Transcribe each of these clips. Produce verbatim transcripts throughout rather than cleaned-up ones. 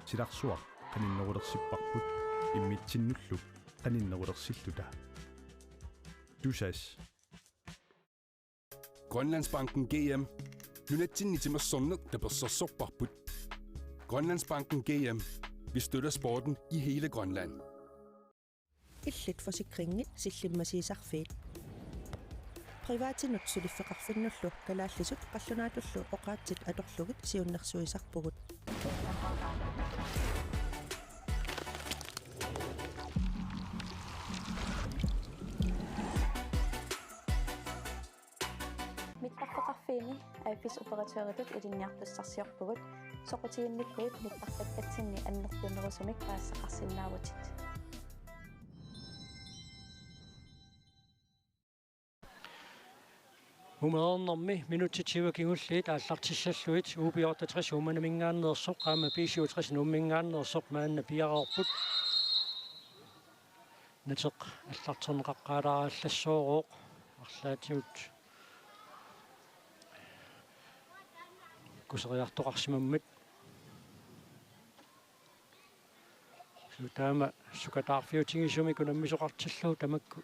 Silarsuaq qaninnerulersipparput immitsinnullu qaninnerulersilluta. Tusass. Grønlandsbanken G M. Nunatsinni timersorneq tapersersorparput. Grønlandsbanken G M. Vi støtter sporten i hele Grønland. Illit forsikringit sillimmasiisarfiit. Privatinut suliffeqarfinnullu kalaallisut qallunaatullu oqaatsit atorlugit siunnersuisarpugut. Mittarfeqarfiini A F S-operatøritut ilinniartussarsiorpugut, soqutiginnikkuit mittarfakkatsinni annertunerusumik paasisaqarsinnaavutit. Mumereernermi minutsit tyve kingulliit aallartissallugit U B otteogtres Uummannaminngaanneersoq aamma B syvogtres Nuumminngaanneersoq maanna piareerput. Nateq allarterneqaqqaalaarallassoorooq arlaatigut kuseriartoqarsimammat. Suu, taama sukataarfiutigisumik unammisoqartillugu tamakku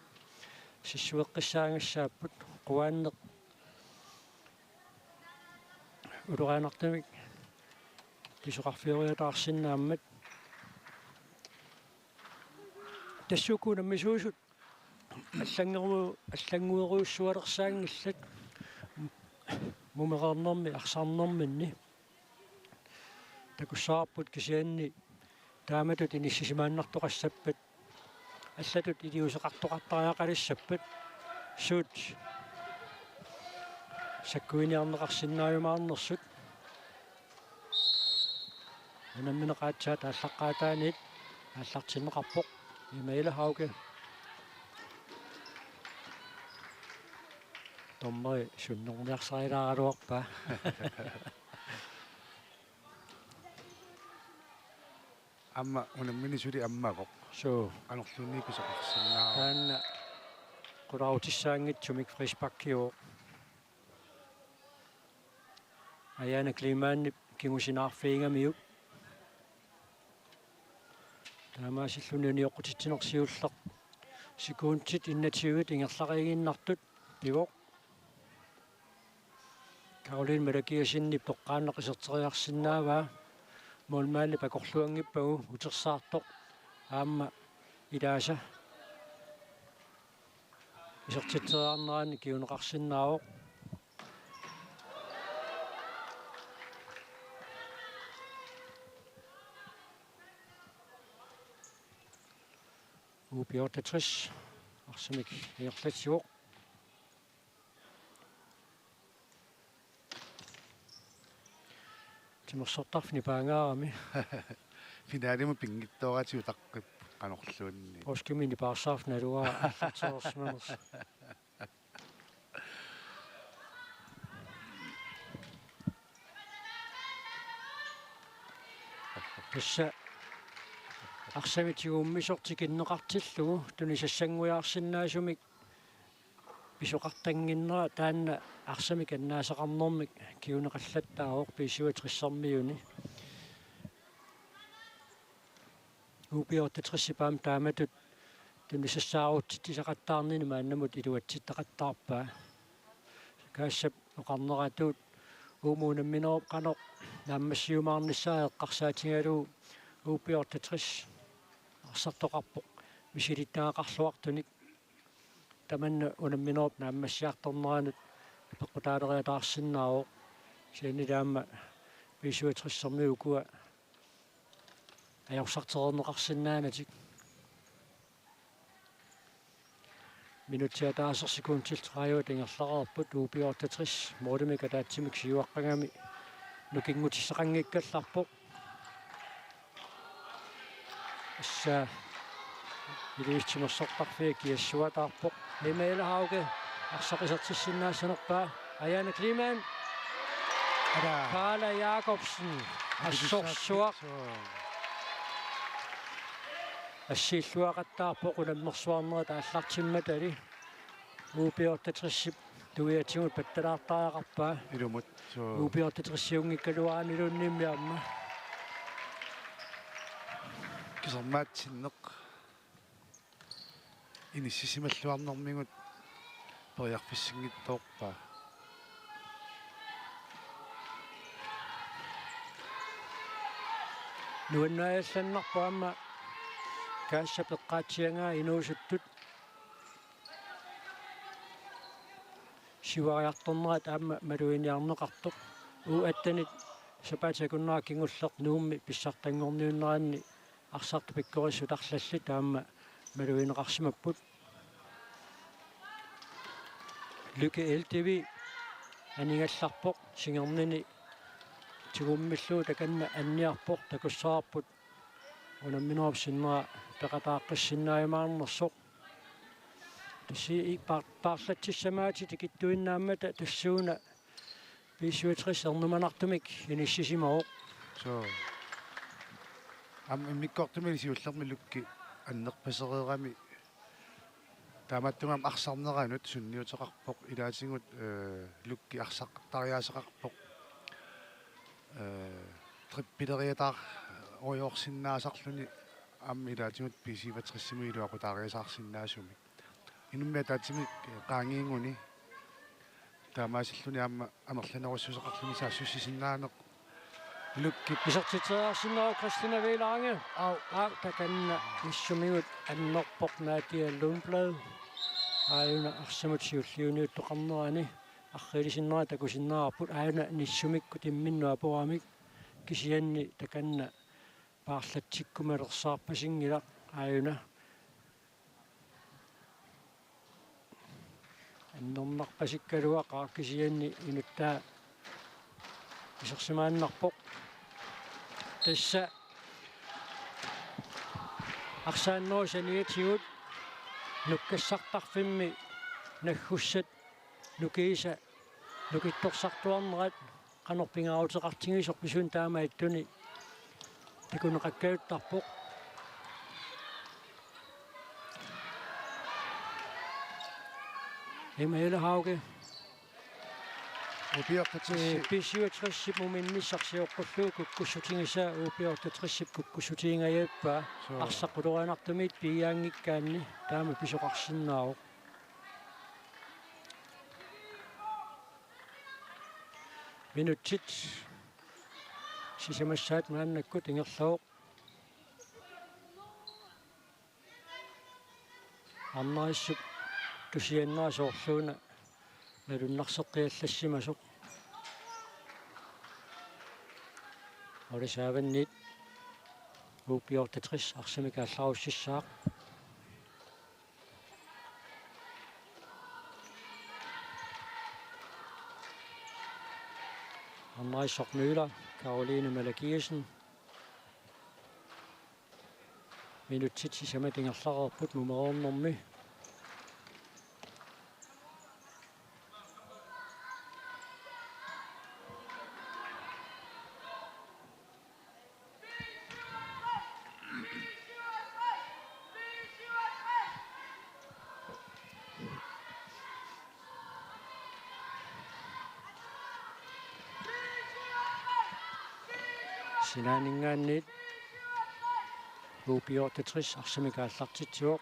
sissueqqissaagassaapput, quaanneq ulorianartumik pisoqarfioriataarsinnaammat. Tassa uku unammisuusut allanngeru-, allannguerujussualersaanngillat mumereernermi arsarnerminni. Takussavarput kisianni taamatut inissisimaannartoqassappat, allatut iliuuseqartoqartariaqalissappat, suut sakkuiniarneqarsinnaajumaarnersut. Unammineq aatsaat aallaqqaataaniit aallartinneqarpoq Imaila Hauge. Dommeri sunnerniarsarilaaraluarpaa. Aamma unammineq suli ammavoq. Suu. Qanorluunniit pisoqarsinnaavoq. Taanna qularutissaanngitsumik frisparkiuvoq. Ajaana Kleemann kingusinaarfigigamiuk. Taamaasilluni unioqqutitsineq siulleq sekundit enogtyve ingerlaqiiginnartut pivoq. Karoline Malakiassenip toqqaannaq iserteriarsinnaavaa. Målmandip akorluanngippagu utersaartoq aamma ilaasa isertitseriarnerani kinguneqarsinnaavoq. U B otteogtres arsamik ingerlatsivoq. Timersortarfik nipaangaarami. Finalimut pinngitsooratik utaqqipput qanorluunniit. Poorskimik nipaarsaarfik naluara aallartereersimanersoq. Tassa arsamik tigummisoq tikinneqartillugu tunisassanngujaarsinnaasumik pisoqartannginnera taanna arsamik annaasaqarnermik kinguneqallattaarpoq B syvogtressermiuni. U B otteogtresip aamma taamatut tunisassaarutsitsisaqattaarnini maannamut iluatsittaqattaarpaa. Kaassap oqarneratut uuma unamminerup qanoq naammassiumaarnissaa eqqarsaatigalugu U B otteogtres arsartoqarpoq misilittagaqarluartunik. Tamanna unamminerup naammassiartorneranut peqqutaaleriataarsinnaavoq. Kisiannili aamma B syvogtressermiut ukua ajorsartereerneqarsinnaanatik. Minutsit ataaseq sekundit tredive ingerlareerput, U B otteogtres målimik ataatsimik siuaqqagami nukinngutissaqanngikkallarpoq. Tassa Ilulissat timersortarfiat kiassuataarpoq. Imaila Hauge arsaq isertissinnaassanerpaa. Ajaana Kleemann. Ala. Kaala Jakobsen. Assorsuaq. Suu. Assiilluaqattaarpoq unammersuarnerit aallartimmatali. U B otteogtresip tuiatigut pattalaartariaqarpaa. Ilumut. Suu. U B otteogtresiunngikkaluaraniluunniimmi aamma. Kisermaatsinneq inissisimalluarnermigut periarfissinngitsoorpaa. Nuannaajallannarpoq aamma kaassapeqqaatsiagaa inuusuttut siuariartornerat aamma maluginiarneqartoq. U attenit sapaatip akunnera kingulleq Nuummi pissartanngorniunneranni arsartut pikkorissut arlallit aamma malugineqarsimapput. Lykke Eldevig anigallarpoq singernini tigummillugu takanna anniarpoq takussavarput unamminerup sinnera peqataaqqissinnaajumaanersoq. Tassa i paar-, paarlatsissamaatitut tikittuinnaammata tassuuna B syvogtres ernumanartumik inissisimavoq. Suu. Aamma immikkoortumi siullermi Lykke annerpasereerami taamaattumik arsarneranut sunniuteqarpoq ilaatigut, eh, Lykke arsartariaaseqarpoq. Eh, trippeleriataarujorsinnaasarluni aamma ilaatigut B syvogtresimut iluaqutaariasaarsinnaasumik. Inummik ataatsimik qaangiinnguani taamaasilluni aamma amerlanerussuseqarluni saassussisinnaaneq. Lykke. Isertitseriarsinnaavoq Christina Velange. Au. Au, takanna nissumigut annerpoq Nadia Lundblad. Aajuna arsamut siulliuniuttoqarnerani arriilisinnera takusinnaavarput, aajuna nissumikkut imminnut apuramik, kisianni takanna paarlatsikkumalersaarpasinngilaq aajuna. Annernarpasikkaluaqaaq kisianni inuttaa isersimaannarpoq. Tassa arsaannerup saniatigut nukkassartarfimmi naggussat nukiisa nukittorsartuarnerat qanoq pingaaruteqartigisoq pisunik taamaattuni takuneqakkajuttarpoq. Emma Ellehauge. Upiortatrissi. Eh, B syvogtresip muminnissaq sioqqullugu kukkussutigisaa, U B otteogtresip kukkussutigingajappaa. Suu. Arsaq qulorianartumit piiaanngikkaanni taama pisoqarsinnaavoq. Minutsit sisamassaat maannakkut ingerlavoq. Arnarissut tusiannera soorluuna nalunnarseqqiallassimasoq. Ole Saavannit U B otteogtres arsamik aallarussissaaq. Arnarissormiula Karoline Malakiassen. Minutsit sisamat ingerlareerput mumereernermi. Sinaaninngaanniit U B otteogtres arsamik aallartitsivoq.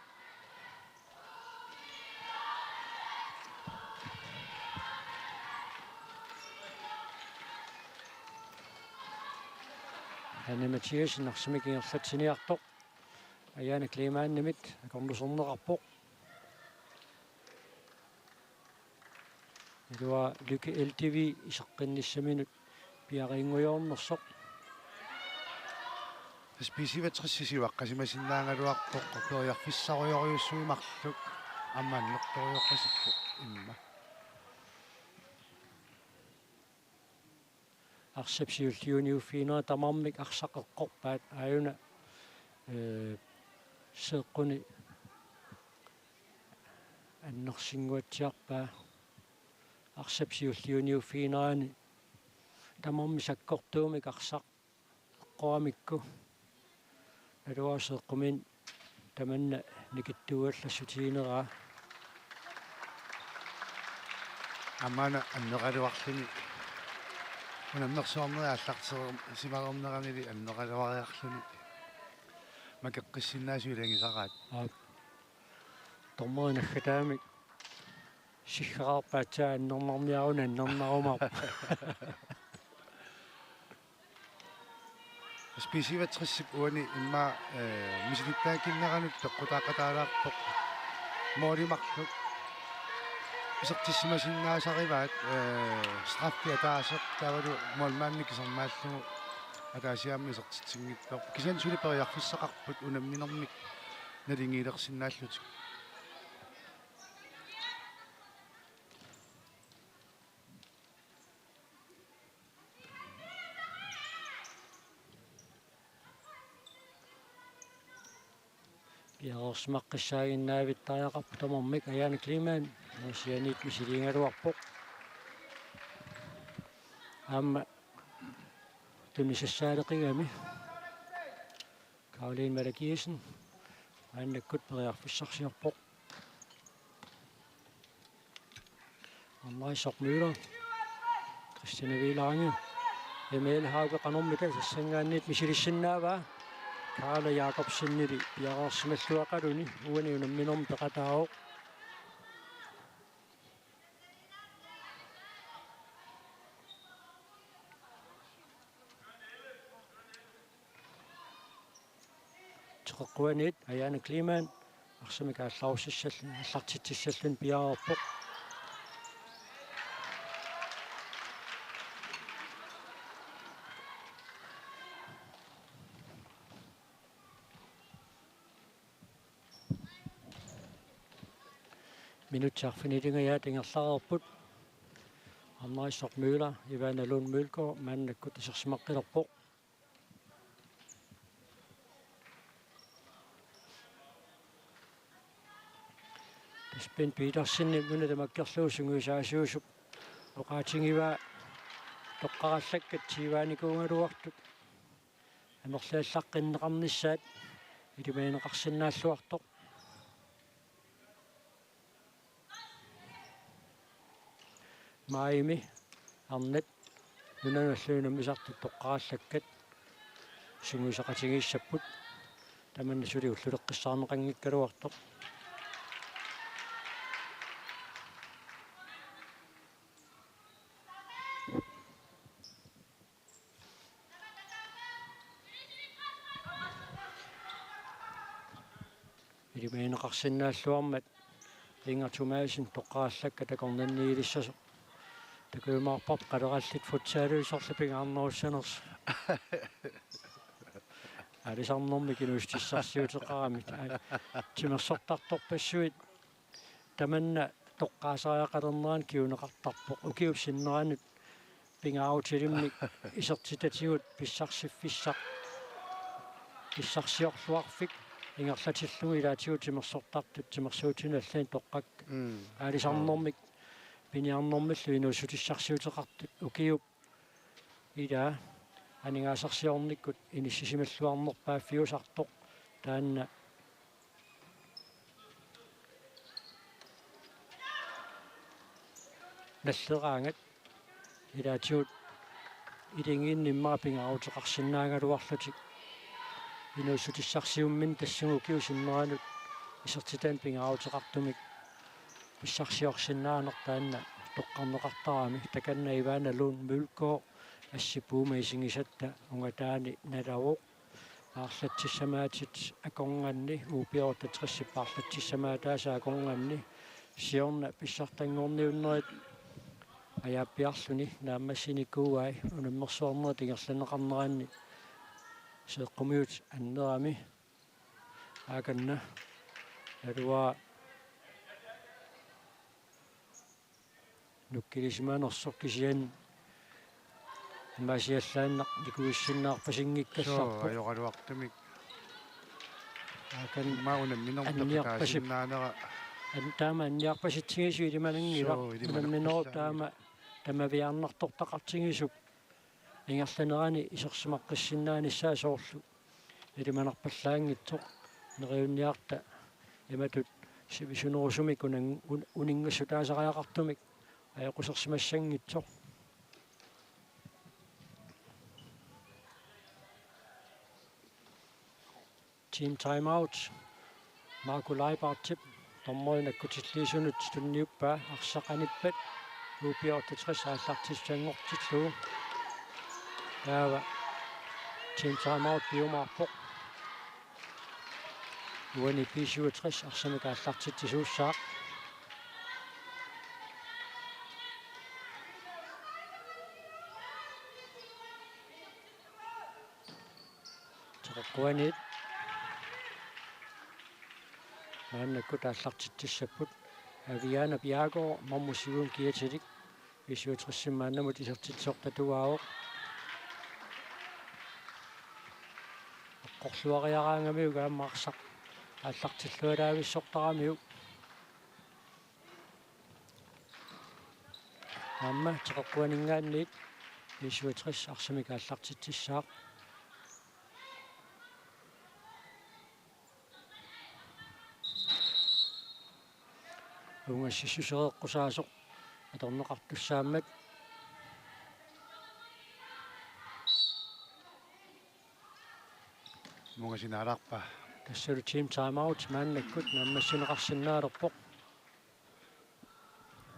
Hanne Mathiassen arsamik ingerlatsiniartoq. Ajaana Kleemanimit akornuserneqarpoq. Iluaa Lykke Eldevig iseqqinnissaminut piariinngujoornersoq. Tassa B syvogtres siuaqqasimasinnaagaluarpoq periarfissarujorujussuit marluk aamma annertorujoqqasippoq imma. Arsap siulliuniuffiginera tamarmik arsaq eqqorpaat aajuna, eh, seeqquni annersinnguatsiarpaa arsap siulliuniuffiginerani tamarmik sakkortuumik arsaq eqqoramikku. Naluara seeqqumiit tamanna nikittuuallassutigineraa. Aamma una anneqaluarluni. Unammersuarneri aallartisimareerneranili anneqaluariarluni. makeqqissinnaasut ilagisaraat. Aap. Dommeri naggataamik siggaqarpaat, aatsaat annernarniaruni annernarumaarpoq. B-syvogtresip uani immaqa, eh, misilittaakkinneranut peqqutaaqataalaarpoq. Måli marluk isertissimasinnaasarivaat, eh, straffi ataaseq taavalu målmandimik isermaallugu ataasiaannarmik isertitsinngitsoorpoq. Kisianni suli periarfissaqarput unamminermik naligiilersinnaallutik. Piareersimaqqissaaginnaavittariaqarpoq tamarmik. Ajaana Kleemann, Aasianniit misiliigaluarpoq. Aamma tunisassaaleqigami Karoline Malakiassen maannakkut periarfissarsiorpoq. Anna Isak Møller. Christian Vilange. Emil Hauge qanormita tassanngaanniit misilissinnaavaa. Karla Jakobsenili piareersimalluaqaluni uani unamminermi peqataavoq. Teqeqquaniit Ajaana Kleemann arsamik aallarussalluni, aallartitsissalluni piareerpoq. Minutsit arfinillingajaat ingerlareerput. Anna Isak Møller, Ivana Lund Mølgaard maannakkut isersimaqqilerpoq. Tassa Bent Petersenip una tamakkerlugu sungiusaasuusup oqaatigivaa toqqarallakkat tiivaanikuugaluartut amerlallaqqinneqarnissaat ilimagineqarsinnaalluartoq. Maajimi arnat nunanut allanut unammisartut toqqarallakkat sungiusaqatigiissapput. Tamanna suli ulluleqqissaarneqanngikkaluartoq. Ilimagineqarsinnaalluarmat Inger Thomassen toqqarallakkat takornanniilissasoq. Takujumaarparput qalerallit futsaaliusorlu pingaarnerussanersoq. Aalisarnermik inuussutissarsiuteqarami. Ai, timersortartorpassuit tamanna toqqaasariaqalernerani kinguneqartarpoq. Ukiup sinneranut pingaarutilimmik isertitatigut pissarsiffissaq pissarsiorluarfik ingerlatillugu ilaatigut timersortartut timersuutinik allanut toqqakkat. Mm. Aalisarnermik piniarnermillu inuussutissarsiuteqartut ukiup ilaa aningaasarsiornikkut inissisimalluarnerpaaffiusartoq taanna nalleraangat ilaatigut iligiinni immaqa pingaaruteqarsinnaagaluarlutik inuussutissarsiummini tassunga ukiup sinneranut isertitanik pingaaruteqartumik pissarsiorsinnaaneq taanna toqqarneqartarami. Takanna Ivana Lund Mølgaard assippuuma isigisatta ungataani nalavoq. Paarlatsissamaatit akornanni, U-otteogtresip paarlatsissamaataasa akornanni, siorna pissartanngorniunnerit ajaappiarluni naammassinikuuai unammersuarnerit ingerlanneqarneranni seeqqumiut annerami. Aakanna naluara nukkilisimanersoq kisianni imaasiallaannaq nikuissinnaarpasinngikkallarpoq. Soo, ajoraluartumik. Aakan immaqa unamminerup anniarpasip-, peqataasinnaanera. An-, taama anniarpasitsigisoq ilimananngilaq. Soo, ilimanarpassaanngilaq. Unamminerup taama tamaviaarnartortaqartigisup ingerlanerani isersimaqqissinnaanissaq soorlu ilimanarpallaanngitsoq neriunniarta imatut sivisunerusumik unan-, un-, uninngassutaasariaqartumik ajoqusersimassanngitsoq. Team timeout. Marco Leibartip dommeri nakkutilliisunut tunniuppaa, arsaq anippat U B otteogtres aallartissanngortillugu. Taava team timeout piumaarpoq. Uani B syvogtres arsamik aallartitsisuussaaq. Teqeqquaniit maannakkut aallartitsissapput. Aviana Bjerregaard, nummer syv kiatilik, B syvogtres maannamut isertitsisoq tatuaavoq. Eqqorluariaraangamiuk aamma arsaq aallartillualaavissortaramiuk. Aamma Teqeqquaninngaanniit B syvogtres arsamik aallartitsissaaq. Uunga sissusereeqqusaasoq atorneqartussaammat. Munga sinaalaarpa? Tassalu team timeout maannakkut naammassineqarsinnaalerpoq.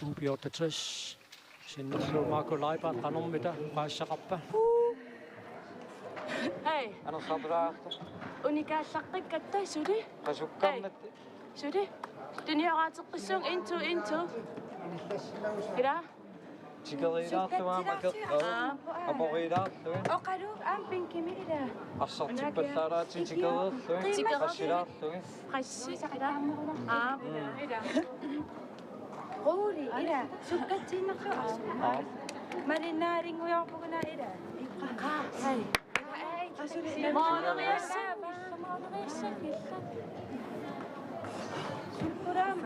U B otteogtres sinnerlugu Marco Leibart qanormita oqaassaqarpa? Hej. Anersaartulaartoq. Unikaallaqqikkatta suli. Qasukkaarnat. Hej. Suli. Tunioraateqqissuunga en, to, en, to. Ila. Tikeriilaarlugu aamma akeqqagu. Aa. Aporiilaarlugit. Oqaluuk aamma pinkimi ila. Arsartippallaalaartigit tikeriilaarlugit. Tikeriilaarlugit. Qassi ila. Aa. Mm. Ila. Quuli ila. Sukkatsiinnarlugu. Aa. Malinnaalinngujoorpugut ila. Qaa. Hai. Maaleriassaaq. Maaleriassaaq. Sukkulaam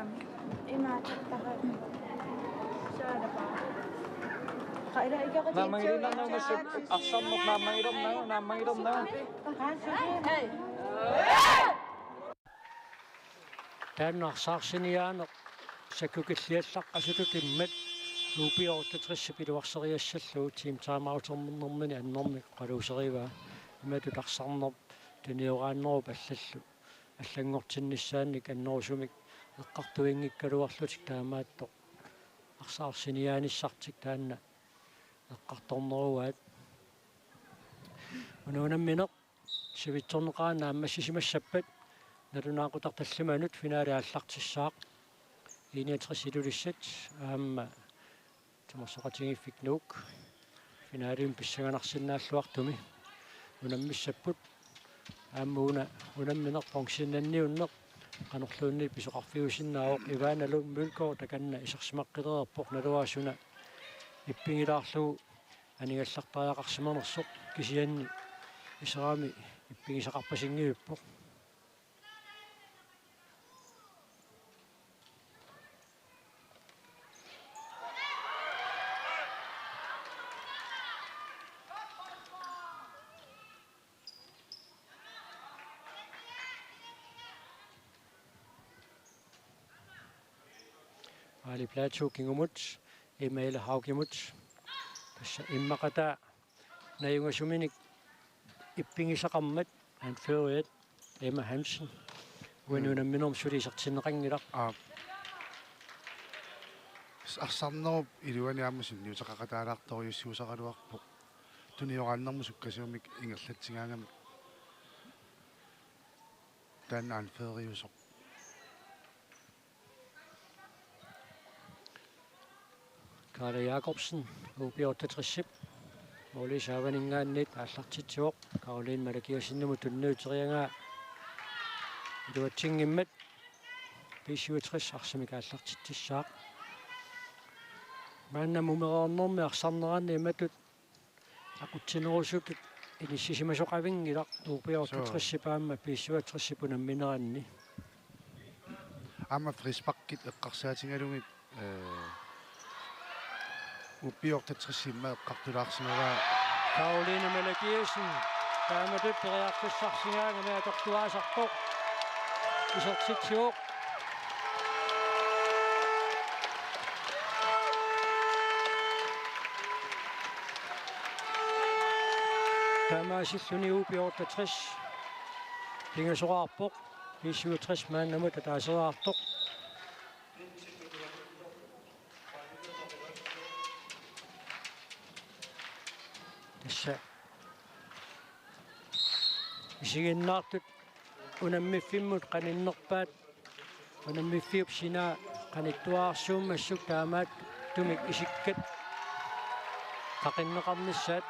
imaattartara. Sualapaa. Qa ila ikiqatigiit. Naammagilernagu massakkut arsarneq naammagilernagu, naammagilernagu. Hej. Taanna arsaarsinniaaneq sakkukilliallaqqasutut immap U B otteogtresip iluarseriassallugu team timeouternermini annermik oqaluuserivaa. Imatut arsarneq tunioraannerup allallu allanngortinnissaannik annerusumik eqqartuinngikkaluarlutik taamaattoq arsaarsinniaanissartik taanna eqqartorneruaat. Una unammineq sivitsorneqaraanni naammassisimassappat nalunaaqutaq tallimanut finaali aallartissaaq. I niogtres Ilulissat aamma Timersoqatigiiffik Nuuk finaalimi pissanganarsinnaalluartumi unammissapput. Aamma una unammineq bronzennanniunneq qanorluunniit pisoqarfiusinnaavoq. Ivana Lund Mølgaard takanna isersimaqqilereerpoq, naluara suna ippigilaarlugu anigallartariaqarsimanersoq, kisianni iserami ippigisaqarpasinngivippoq. Aali Platou kingumut, Emma Haugimut. Tassa immaqataa najugasuminik ippigisaqarmat anføreriat Emma Hansen. Uani Mm. unamminermi suli isertinneqanngilaq. Aap. S-, arsarnerup iluani aamma sunniuteqaqataalaartorujussuusaraluarpoq. Tunioraannermut sukkasuumik ingerlatsigaangami. Taanna anføreriusoq. Kaale Jakobsen, U B otteogtresip måli saavaninngaanniit aallartitsivoq. Karoline Malakiassenimut tunniuteriaraa iluatsinngimmat B syvogtres arsamik aallartitsissaaq. Maanna mumereernermi arsarneranni imatut aqutsinerusutut inissisimasoqavinngilaq, U B otteogtresip aamma B syvogtresip unammineranni. Aamma frisparkit eqqarsaatigalugit, eh, U B otteogtres immaqa eqqartulaarsimavaa. Karoline Malakiassen taamatut periarfissarsigaangami atortuaasarpoq. Isertitsivoq. Taamaasilluni U B otteogtres Pingasoqarpoq, B syvogtres maannamut ataaseriartoq. Tassa isiginnaartut unammiffimmut qaninnerpaat, unammiffiup sinaa qanittuararsuummassuk taamaattumik isikkat qaqinneqarnissaat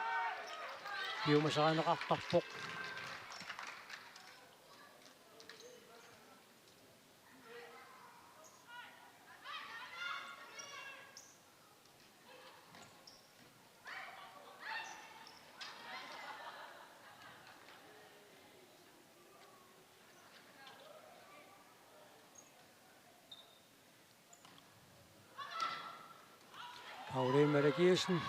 piumasarineqartarpoq. Pauline Malakiassen.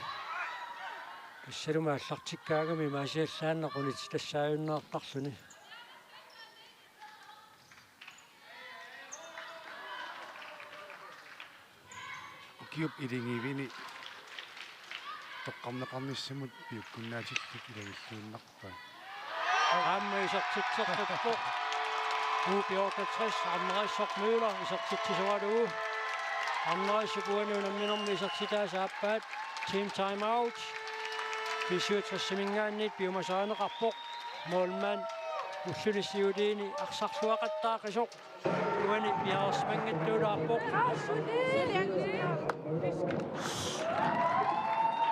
Tassalumi aallartikkaangami imaasiallaannaq unitsitassaajunnartarluni. Ukiup ilingivini toqqarneqarnissamut piukkunnaatillit ilagilluinnarpaa. Aamma isertitseqqippoq. U B otteogtres, Arnariussuaq Møller, isertitsisugalugu. Arnariussup uani unamminermi isertitaasa aappaat. Team timeout. B syvogtres-iminngaanniit piumasarineqarpoq. Målmand ulluni siuliini arsarluaqattaaqisoq. Uani piareersimanngitsuulaarpoq.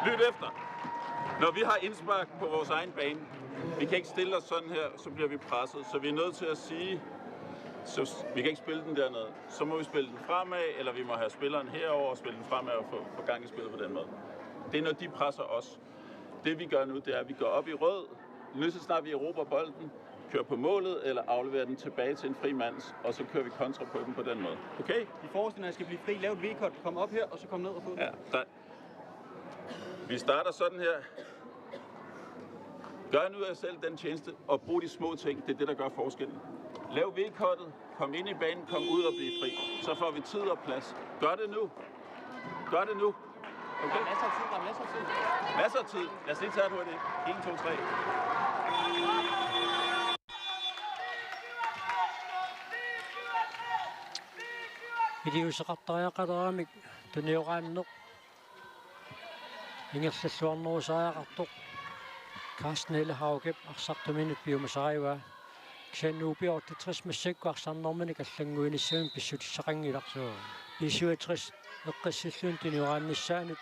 Lyt efter. Når vi har indspark på vores egen bane, vi kan ikke stille os sådan her, så bliver vi presset. Så vi er nødt til at sige, så s- vi kan ikke spille den dernede. Så må vi spille den fremad, eller vi må have spilleren herover og spille den fremad og få, få gang i spillet på den måde. Det er, når de presser os. Det vi gør nu, det er, at vi går op i rød. Lige så snart vi erobrer bolden, kører på målet, eller afleverer den tilbage til en fri mand, og så kører vi kontra på dem på den måde. Okay? De forreste, når jeg skal blive fri, lav et V-cut, kom op her, og så kom ned og få den. Ja, der. Vi starter sådan her. Gør nu jer selv den tjeneste, og brug de små ting. Det er det, der gør forskellen. Lav V-cuttet, kom ind i banen, kom ud og bliv fri. Så får vi tid og plads. Gør det nu. Gør det nu. Okay? Der er masser af tid, der er masser af tid. Masser af tid. Lad os lige tage et hurtigt. En, to, tre. Iliuuseqartariaqaleramik tunioraanneq ingerlalluarnerusariaqartoq. Carsten Helle Hauge arsartuminut piumasarivaa. Kisianni U B otteogtres massakkut arsarnerminik allannguinissamik pissutissaqanngilaq. Suu. B syvogtres eqqissilluni tunioraannissaanut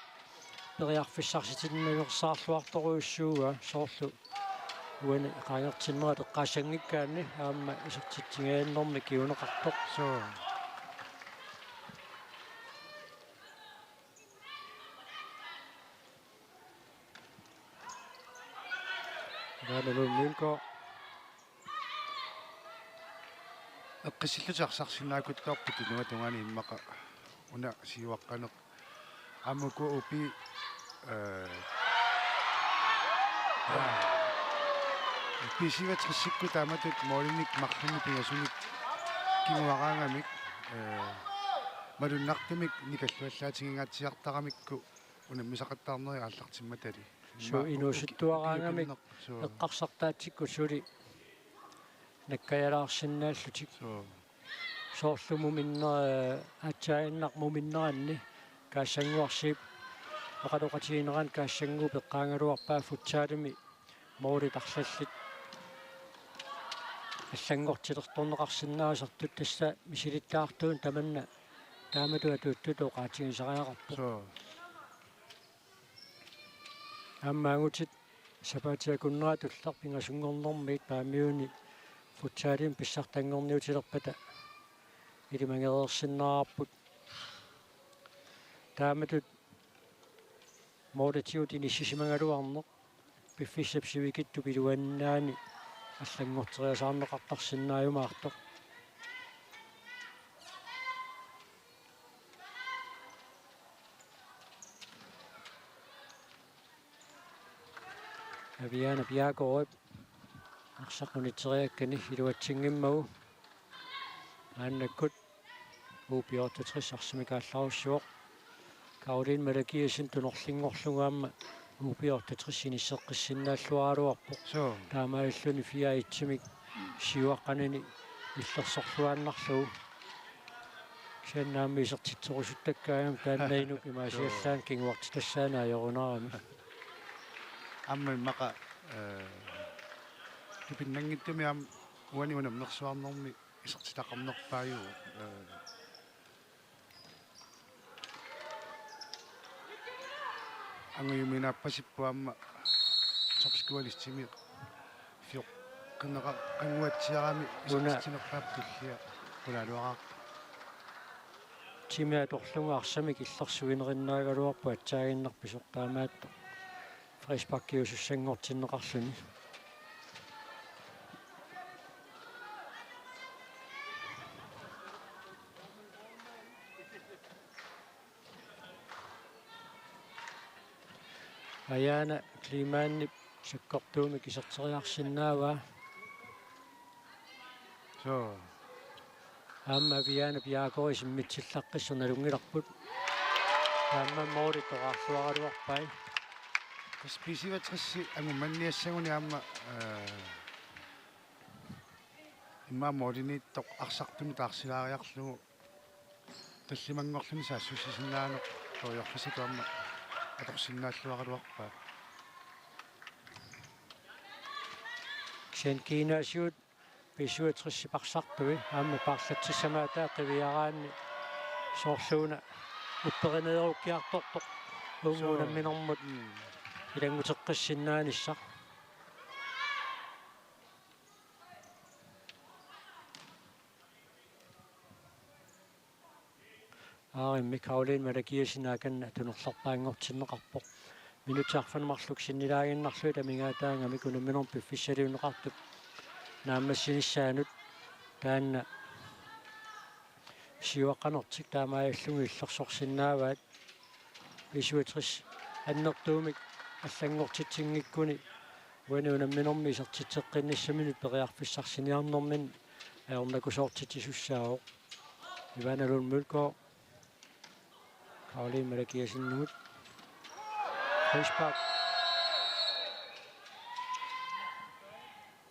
periarfissarsitinnaveersaarluartorujussuuaa, soorlu uani qaangertinnerat eqqaassanngikkaanni aamma isertitsingajannermi kinguneqartoq. Suu. Ivana Lund Mølgaard. Eqqissillutik arsarsinnaakkuttoorput tunuata tungaani immaqa una siuaqqaneq. Aamma uku U B, øh, ja. B syvogtresikkut taamatut målinik marlunnik pingasunik kinguaraangamik, øh, malunnartumik nikalluallaatiginngaatsiartaramikku unammisaqattaarnerit aallartimmatali. Suu, inuusuttuaraangamik. Suu. Eqqarsartaatsikkut suli nakkajalaarsinnaallutik. Suu. Soorlu muminner-, aatsaaginnaq muminneranni Kaassannguarsiip oqaloqatiginerani Kaassannguup eqqaagaluarpaa futsalimi målit arlallit allanngortilertorneqarsinnaasartut, tassa misilittagartuuneq tamanna taamatut atuuttutut oqaatigisariaqarpoq. Suu. Aamma angutit sapaatip akunneratulli pingasunngornermiit Paamiuni futsalimi pissartanngorniutilerpata ilimagereersinnaavarput. Taamatut målitigut inissisimagaluarneq piffissap sivikitsup iluaninaani allanngorteriasaarneqartarsinnaajumaartoq. Aviana Bjerregaardip arsaq unitseriakkani iluatsinngimmagu maannakkut U B otteogtres arsamik aallarussuaq. Karoline Malakiassen tunorlinngorlugu aamma U B otteogtres inisseqqissinnaalluaraluarpoq. Suu. Taamaalilluni fire et-imik siuaqqanini illersorluaannarlugu. Kisianni aamma isertitserusuttakkaangami taanna inuk imaasiallaannaq kinguartitassaaneq ajorunarami. Aamma immaqa, eh, tupinnanngitsumik aamma uani unammersuarnermi isertitaqarnerpaajuvoq, eh, angujuminaappasippoq aamma topscorelistimik fjorteneqannguatsiarami una isertitsinerpaap tullia qulaaluaraarpoq. Timi atorlugu arsamik illersuinerinnaagaluarpoq atsaaginnaq pisortaamaattoq. Frisparkiusussanngortinneqarluni. Ajaana Kleemann sakkortuumik iserteriarsinnaavaa. Suu. Aamma Aviana Piaakori simmitsillaqqissoq nalunngilarput. Aamma mooli toraarsuaraluarpai. Tassa B syvogtres angummanniassaguni aamma, eh, immaqa mooliniittoq arsartumik taarsilaariarlugu. Tallimanngorluni saassussisinnaaneq periarfissatut aamma atorsinnaalluaraluarpaat. Kisianni kiinaasiut B syvogtres parsartui aamma paarlatsissamaataat qiviaraanni soorluuna upperineerukkiartortoq uunga unamminermut ilannguteqqissinnaanissaq. Aarimmi Karoline Malakiassen akanna tunerlerpaanngortinneqarpoq. Minutsit arfineq-marluk sinnilaaginnarlugit amigaataangamik unamminermi piffissaliunneqartup naammassinissaanut taanna siuaqqanertik taamaalilluni illersorsinnaavaat. B syvogtres annertuumik allanngortitsingikuni uani unamminermi isertitseqqinnissaminut periarfissarsiniarnerminni ajornakusoortitsisussaavoq. Ivana Lund Mølgaard. Karoline Malakiassenimut. Frispark.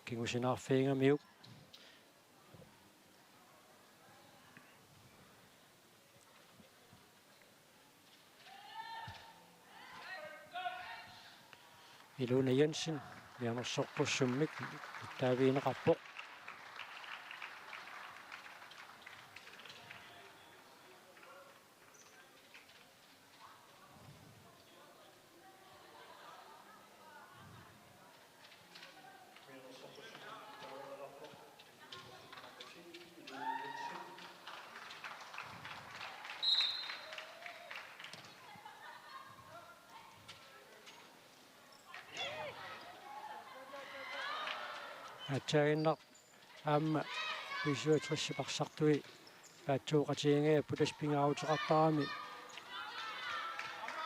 Kingusinaarfigigamiuk. Ilona Jensen, mianersoqqussummik, taavigineqarpoq. Atsaaginnaq aamma B syvogtres parsartui paatsooqatigigaat pulaspingaaruteqartarami.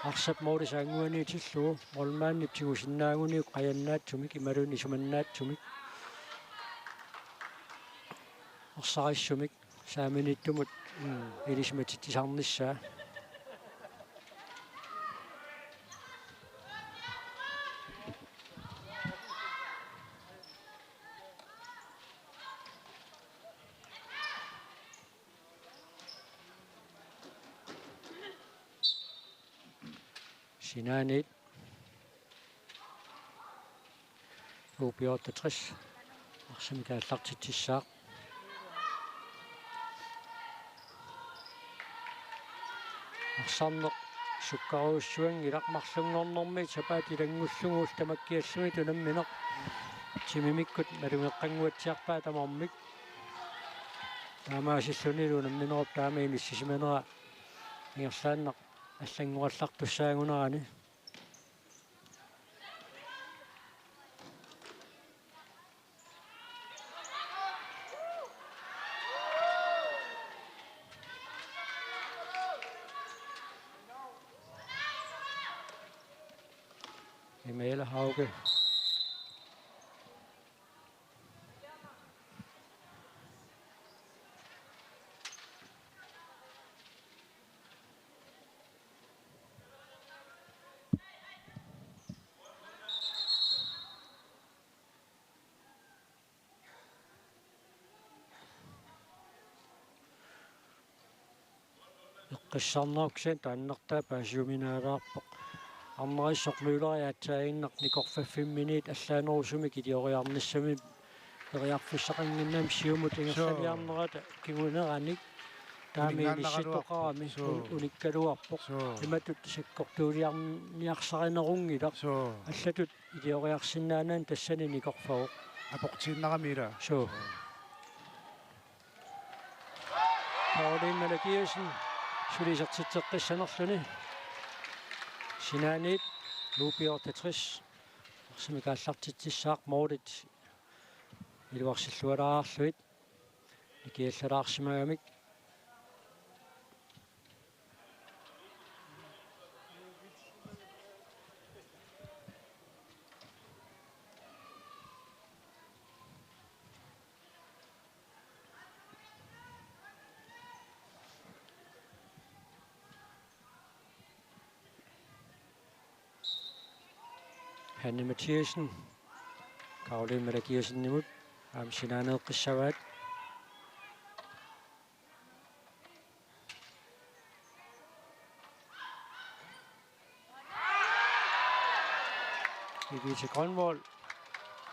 Arsap mooli saannguaniitillugu, målmandip tigusinnaaguniuk qajannaatsumik imaluunniit isumannaatsumik. Arsarissumik saaminiittumut, mm, ilisimatitsisarnissaa. Sinaaniit U B otteogtres arsamik aallartitsissaaq. Arsarneq sukkarujussuanngilaq, marlunngornermi sapaatip ilanngullugu ullut tamakkiallugit unammineq timimikkut malugeqqannguatsiarpaa tamarmik. Taamaasillunilu unamminerup taama inissisimanera ingerlaannaq allanngorallartussaagunarani. Emil Hauge. Qissarnaarput kisianni taannartaa paasiuminaalaarpoq. Arnarisoq Møller aatsaannguaq nikorfaffimminit allaanerusumik ilioriarnissamik periarfissaqannginnami siumut ingerlaniarnerata kinguneranik taama inissinneqarami. Suu. Un-, unikkaluarpoq. Suu. Imatut sakkortuuliarniarsarinerunngilaq. Suu. Allatut ilioriarsinnaanani tassani nikorfavoq. Aportiinnarami ila. Suu. Karoline Malakiassen suli isertitseqqissanerluni. Sinaaniit U B otteogtres arsamik aallartitsissaaq målit iluarsillualaarlugit nikiallalaarsimagamik. Hanne Mathiassen, Karoline Malakiassenimut, aamma sinaaneeqqissavaat. Birgitte Grønvold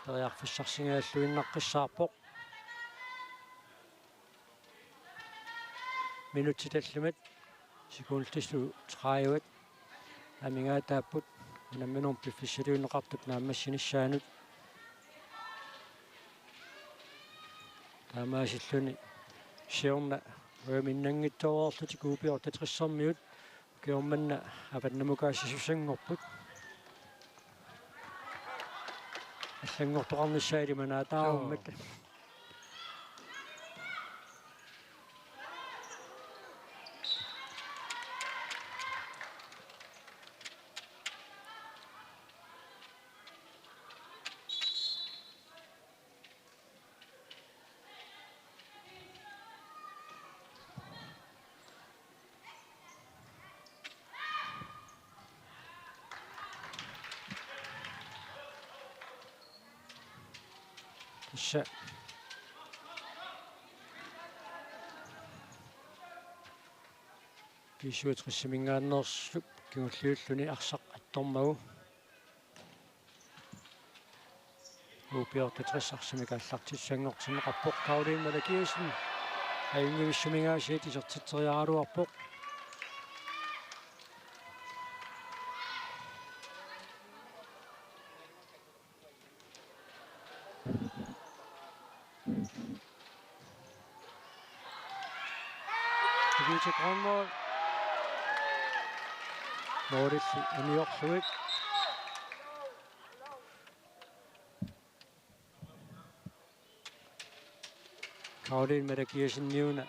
periarfissarsigalluinnaqqissaarpoq. Minutsit tallimat, sekundit tredive amigaataapput unamminermi piffissaliunneqartup naammassinissaanut. Taamaasilluni siorna uaminnanngitsoorlutik U B otteogtressermiut ukioq manna avannamukaasisussanngorput. Allanngortoqarnissaa ilimanaatarummat. Joo. Tassa B syvogtresiminngaanneersup kingulliulluni arsaq attormagu. U B otteogtres arsamik aallartissanngortinneqarpoq. Karoline Malakiassen ajunngivissuminngaasiit isertitseriaraluarpoq. Birgitte Grønvold. Målilli uniorlugit. Karoline Malakiasseniuna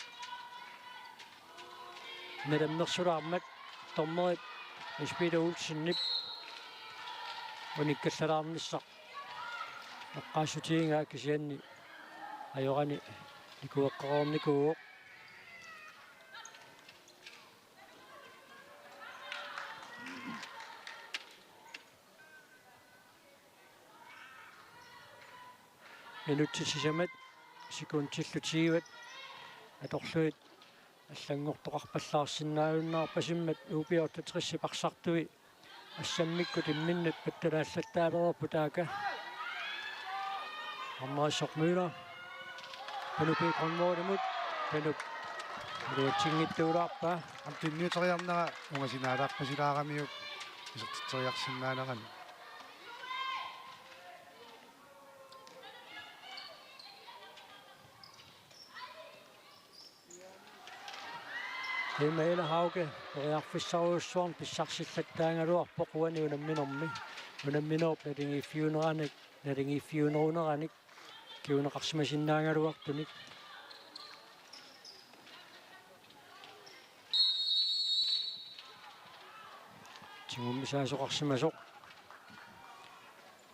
nalammersulaarmat dommerit Jens Peter Olsenip unikkallalaarnissaq eqqaassutigigaa, kisianni ajorani nikueqqareernikuuvoq. Minutsit sisamat sekundillu tyve atorlugit allanngortoqarpallaarsinnaajunnaarpasimmat U B otteogtresip arsartui assammikkut imminnut pattalaallattaalereerput taakku. Arnarisoq Møller. Panu P. Grønvoldimut. Panup iluatsinngitsuulaarpaa. Aamma tunniuteriarnera ungasinaalaarpasilaaramiuk isertitseriarsinnaanerani. Emma Ella Hauge periarfissarujussuarnik pissarsillattaagaluarpoq uani unamminermi. Unamminerup naligiiffiuneranik, naligiiffiuneruneranik kinguneqarsimasinnaagaluartunik. Tigummisaasoqarsimasoq.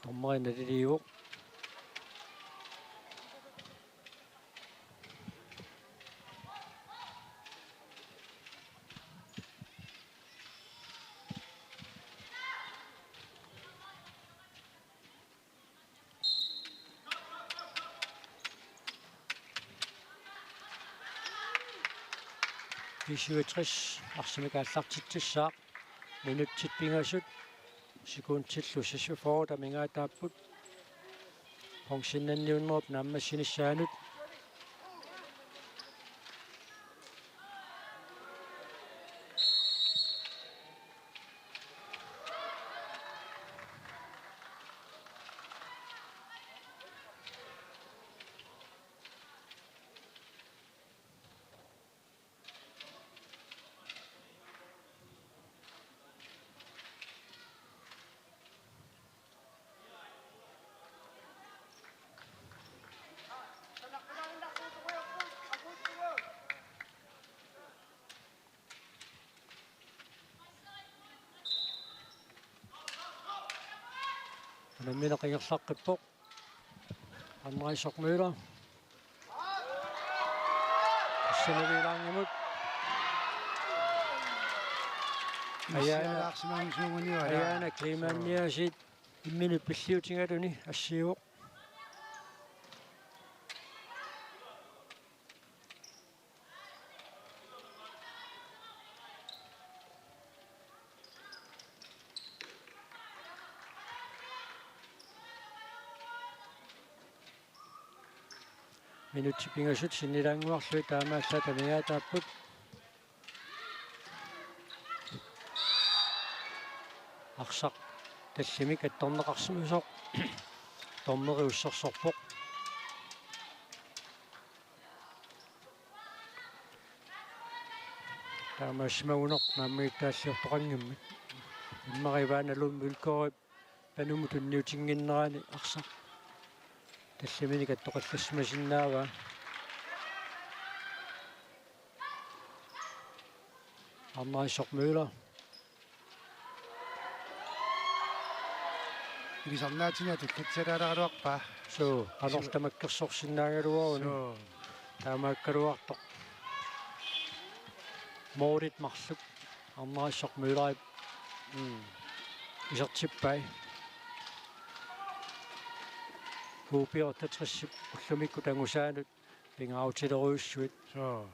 Dommeri naliliivoq. B syvogtres arsamik aallartitsissaaq. Minutsit pingasut sekundillu seksogfyrre amigaataapput. Bronzennanniunnerup naammassinissaanut. Unammineq ingerlaqqippoq. Andreas Møller. Sinavilaangimut. Ajaana, Issialaarsimaarsuugunio, Ajaana Klimanniasit imminut pilliutigaluni assiivoq. Minutsit pingasut sinnilaannguarlugit taamaallaat amigaataapput. Arsaq tallimik attorneqarsimasoq. Dommeri ussersorpoq. Taamaasimaguneq naammagittaalliortoqanngimmata. Immeri Vaana Lund Mølgaardip panumut tunniutinnginnerani arsaq talliminik attoqallassimasinnaavaa. Andreas Møller. Ilisarnaatini atullatsalaaraluarpaa. Suu, qanoq tamakkersorsinnaagaluaruni. Suu. Taamaakkaluartoq. Moorit marluk. Andreas Møllerip. Mm. Isertippai. K B otteogtresip ullumikkut angusaanut pingaarutilerujussuit. Suu.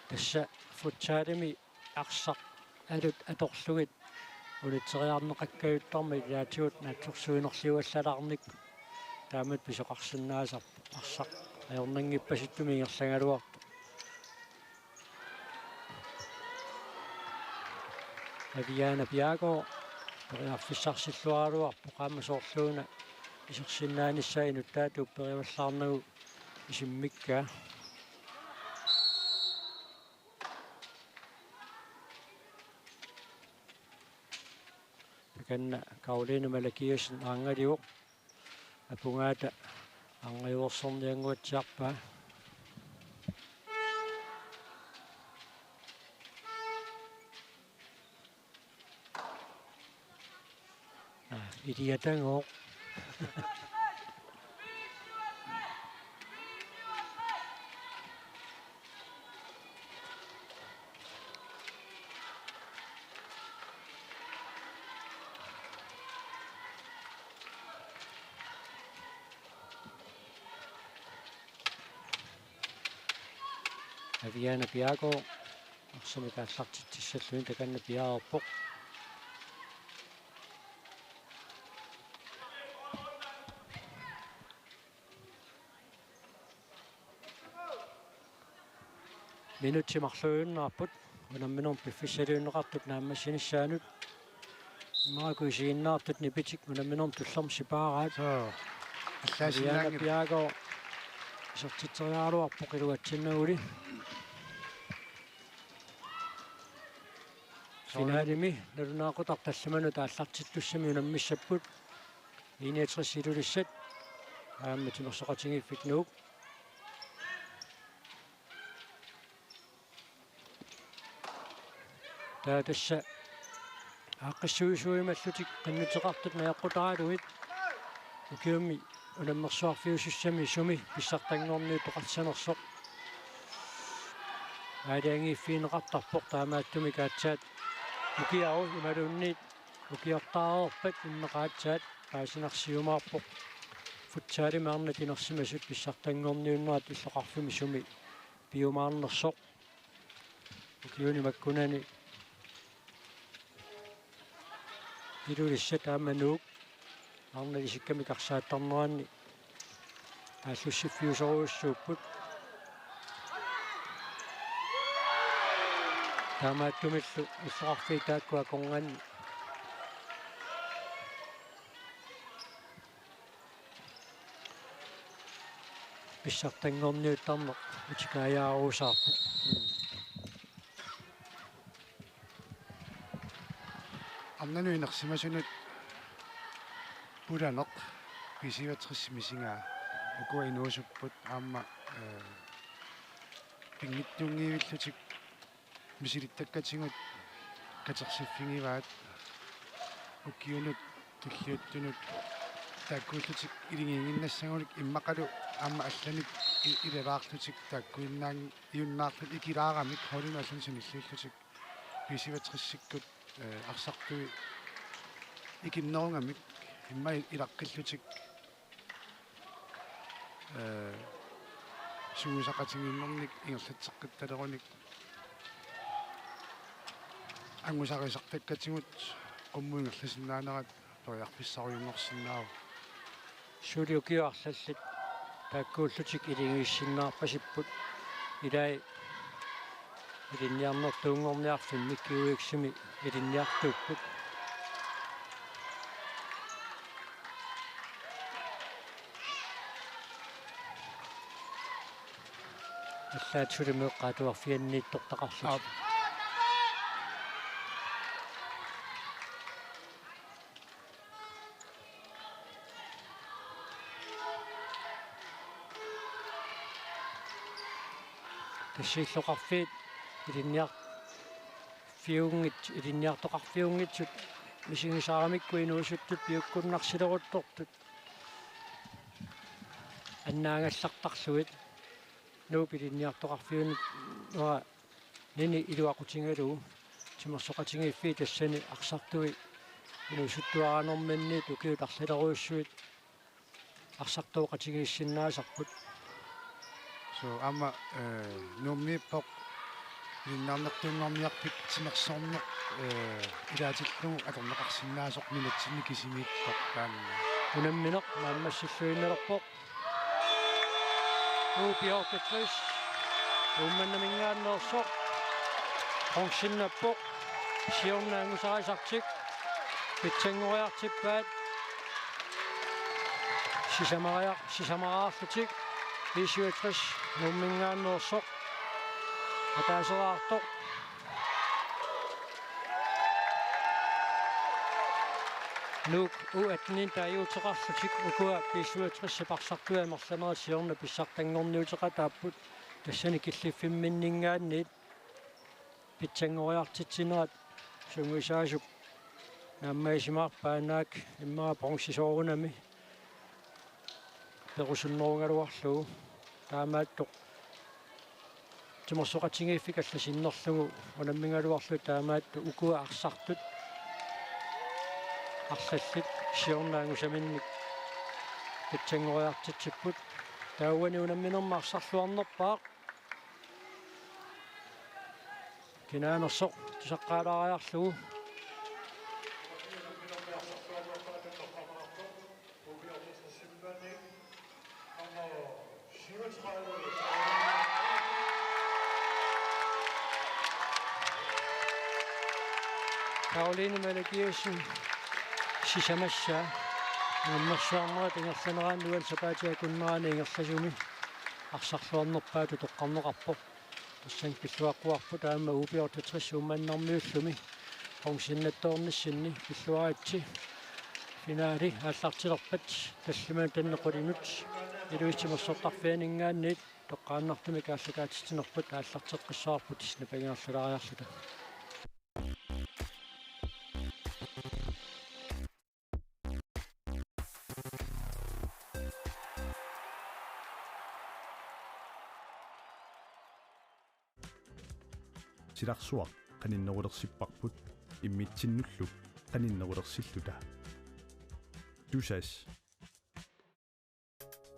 Tassa futsalimi arsaq alut atorlugit unitseriarneqakkajuttarmat ilaatigut naatsorsuinerliuallalaarnikkut taamatut pisoqarsinnaasarpoq, arsaq ajornanngippasittumik ingerlagaluartoq. Aviaana Bjerregaard periarfissarsilluaraluarpoq aamma soorluuna isersinnaanissaa inuttaata upperivallaarnagu isimmikkaa. Takanna Karoline Malakiassen arngalugu. Apugaata arngajuersorniannguatsiarpaa. Aa, iliatagooq. Aviaana Bjerregaard arsamik aallartitsissallugu takanna piareerpoq. Minutsit marluinnaapput unamminermi piffissaliunneqartup naammassinissaanut. Immaqa isiginnaartut nipitik unamminermi tullermi sipaaraat. Soo. Aviaana Bjerregaard isertitseriaraluarpoq iluatsinnaguli. Finalimi nalunaaqutaq tallimanut aallartittussami unammissapput. I niogtres Ilulissat aamma timersoqatigiiffik Nuuk. Taava tassa aaqqissuisuujumallutik qinnuteqartut najoqqutaralugit ukiumi unammersuarfiusussami sumi pissartanngorniuttoqassanersoq aalajangiiffigineqartarpoq, taamaattumik aatsaat ukiaru imaluunniit ukiortaareerpat immaqa aatsaat paasinarsiumaarpoq. Futsalimi arnat inersimasut pissartanngorniunnerat illoqarfimmi sumi piumaarnersoq. Ukiuni makkunani Ilulissat aamma Nuuk arnat isikkamik arsaattarneranni aallussiffiusorujussuupput. Taamaattumillu illoqarfiit taakku akornanni pissartanngorniuttarneq utikaajaarussavarput. Arnanut inersimasunut pulaneq B syvogtres misigaa, ukua inuusupput aamma, eh, pinngitsuunngivillutik misilittakkatigut katersiffigivaat, ukiunut tulliuttunut taakkuullutik iligiinnassagunik immaqalu aamma allanik i-, ilalaarlutik taakkuinnaan-, iunnaarlutik ikilaaramik holdinut allanut sanilliullutik B syvogtresikkut, eh, arsartui ikinnerugamik immaqa ilaqqillutik, eh, sungiusaqatigiinnernik ingerlatseqqittalerunik angusarisartakkatigut qummut ingerlasinnaanerat periarfissarujunngorsinnaavoq. Suli ukiut arlallit taakkuullutik iligiissinnaarpasipput, ilai ilinniarnertuunngorniarfimmi G U X-imi ilinniartuupput. Allaat suli meeqqat atuarfianniittortaqarlutik. Aap. Tassa illoqarfiit ilinniarfiunngit-, ilinniartoqarfiunngitsut misigisaaramikku inuusuttut piukkunnarsileruttortut annaagallartarlugit. Nuup ilinniartoqarfiunera nini iluaqutigalugu timersoqatigiiffiit tassani arsartui inuusuttuaraanerminniit ukiut arlalerujussuit arsartooqatigiissinnaasarput. So, aamma, eh, Nuummiippoq ilinniarnertuunngorniarfik timersorneq, eh, ilaatillugu atorneqarsinnaasoq nunatsinni kisimiippoq taanna. Unammineq naammassilluinnalerpoq. U B otteogtres Uummannaminngaanneersoq bronzennappoq, siorna angusarisartik pitsanngoriartippaat. Sisamariar-, sisamaraarlutik B syvogtres Nuumminngaanneersoq ataaseraartoq. Nuuk U atten taaguuteqarlutik ukua B syvogtres arsartui amerlanerit siorna pissartanngorniuteqataapput, tassani killiffimminninngaanniit pitsanngoriartitsinerat sungiusaasup naammagisimaarpaa, naak immaqa bronze soorunami perusunnerugaluarlugu. Taamaattoq timersoqatigiiffik alla sinnerlugu unammigaluarlugu, taamaattoq ukua arsartut arlallit siorna angusaminnik pitsanngoriartitsipput. Taavani unamminermi arsarluarnerpaaq kinaanersoq tusaqqaalaariarlugu. Karoline Malakiassen sisamassaa unammersuarnerat ingerlaneraanni uani sapaatip akunnerani ingerlasumi arsarluarnerpaatut toqqarneqarpoq. Tassani pilluaqquarput aamma U B otteogtres Uummannarmiullumi bronzennattoornissinni pilluaritsi. Finaali aallartilerpat tallimanut tanneq qulinut Ilulissat Timersortarfianinngaanniit toqqaannartumik aallakaatitsinerput aallarteqqissavarput, napangiarlulaariarluta. Silarsuaq qaninnerulersipparput immitsinnullu qaninnerulersilluta. Tusass.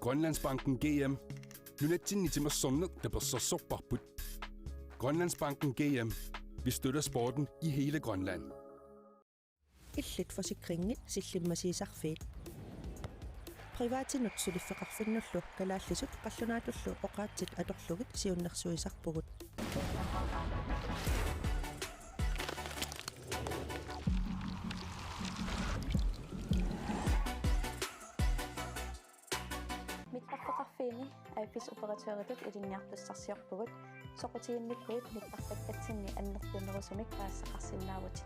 Grønlandsbanken G M. Nunatsinni timersorneq tapersersorparput. Grønlandsbanken G M. Vi støtter sporten i hele Grønland. Illit forsikringit sillimmasiisarfiit. Privatinut suliffeqarfinnullu kalaallisut qallunaatullu oqaatsit atorlugit siunnersuisarpugut. Mittarfeqarfiini A F S operatøritut ilinniartussarsiorpugut, soqutiginnikkuit mittartakkatsinni annertunerusumik paasisaqarsinnaavutit.